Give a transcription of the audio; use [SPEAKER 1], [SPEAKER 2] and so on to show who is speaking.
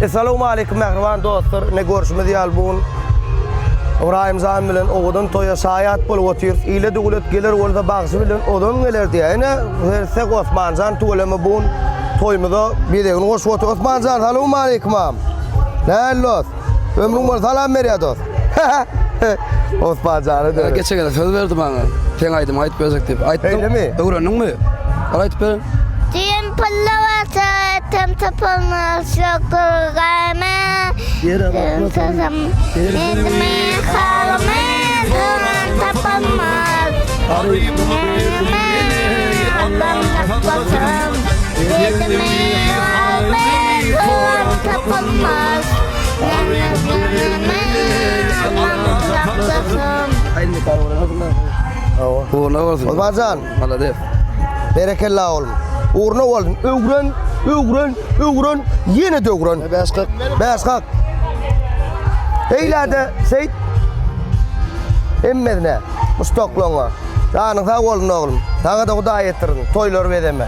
[SPEAKER 1] Essalawmaleýkum mähriban dostlar. Ine görşümiz ýaly bu gün Ybraýym jan bilen owadan toýa şaýat bolup otyrys. Ile döwlet geler bolsa bagşy bilen ozan geler diýýär. Ine seretsek Osman jan tüweleme bu gün toýumyza bezegini goşup otyr. Osman jan salawmaleýkum agam. Nähili dost? Ömrüň bol salam berýär dost. Osman jana döner.
[SPEAKER 2] Geçen gezek söz berdi maňa. Seň aýdymyňy aýdyp berjek diýip. Aýtdyň.
[SPEAKER 1] Şeýlemi?
[SPEAKER 2] Öwrendiňmi? Bar aýdyp ber.
[SPEAKER 3] Düýn pully bolsa etem tapylmaz şükür-game. Sözüm derdimi halymy soran tapylmaz. Derdimi adam tapmasam derdimi halymy soran tapylmaz.
[SPEAKER 2] Ugruna bolsun.
[SPEAKER 1] Osmanjan.
[SPEAKER 2] Malades.
[SPEAKER 1] Berekella oglum. Ugruna bolsun. Öwren, öwren, öwren, ýene-de öwren.
[SPEAKER 2] Bäş kak.
[SPEAKER 1] Bäş kak. Eýläde Seýit hemmesine, muşdaklaryňa. Janyň sag bolsun oglum. Saňa-da Hudaý ýetirsin. Toýlary bezeme.